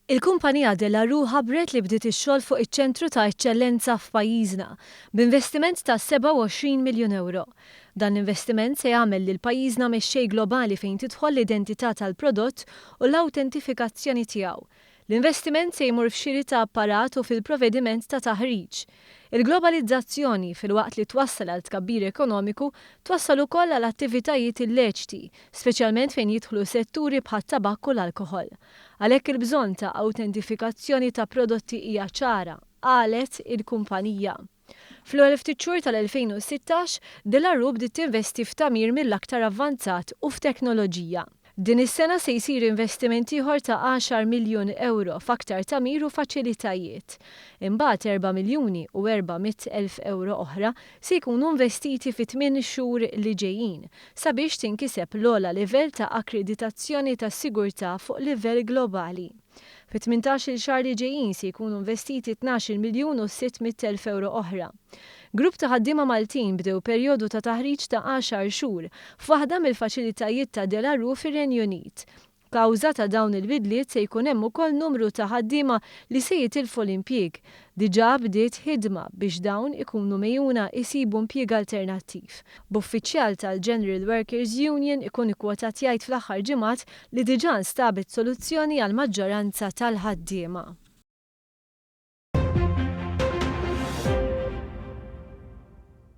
Il-kumpanija De La Rue ħabbret li bdiet ix-xogħol fuq iċ-ċentru ta' eċċellenza f'pajjiżna, b'investiment ta' 27 miljun ewro. Dan l-investiment se jagħmel lil pajjiżna mexxej globali fejn tidħol l-identità tal-prodott u l-awtentifikazzjoni tiegħu. L-investiment se jmur f'xiri ta' apparat u fil-provediment ta' taħriġ. Il-globalizzazzjoni, filwaqt li twassal għal tkabbir ekonomiku, twassal ukoll għal attivitajiet illeċiti, speċjalment fejn jidħlu setturi bħat-tabakk u l-alkoħol. Għalhekk il-bżonn ta' awtentifikazzjoni ta' prodotti hija ċara, qalet il-kumpanija. Fl-ewwel ftit xhur tal-2016, De La Rue bdiet tinvesti f'tagħmir mill-aktar avvanzat u f'teknoloġija. Din is-sena se jsir investiment ieħor ta' għaxar miljun ewro f'aktar tagħmir u faċilitajiet. Imbagħad 4,400,000 ewro oħra se jkunu investiti fit-tmien xhur li ġejjin sabiex tinkiseb l-ogħla livell ta' akkreditazzjoni tas-sigurtà fuq livell globali. Fit-18-il xahar li ġejjin se jkunu investiti 12,600,000 ewro oħra. Grupp ta' ħaddiema Maltin bdew perjodu ta' taħriġ ta' għaxar xhur f'waħda mill-faċilitajiet ta' De La Rue fir-Renju Unit. Kawża ta' dawn il-bidliet se jkun hemm ukoll numru ta' ħaddiema li se jitilfu l-impjieg. Diġà bdiet ħidma biex dawn ikunu megħjuna jsibu impjieg alternattiv. B'uffiċjal tal-General Workers Union ikun ikkwotat jgħid fl-aħħar ġimgħat li diġà nstabet soluzzjoni għall-maġġoranza tal-ħaddiema.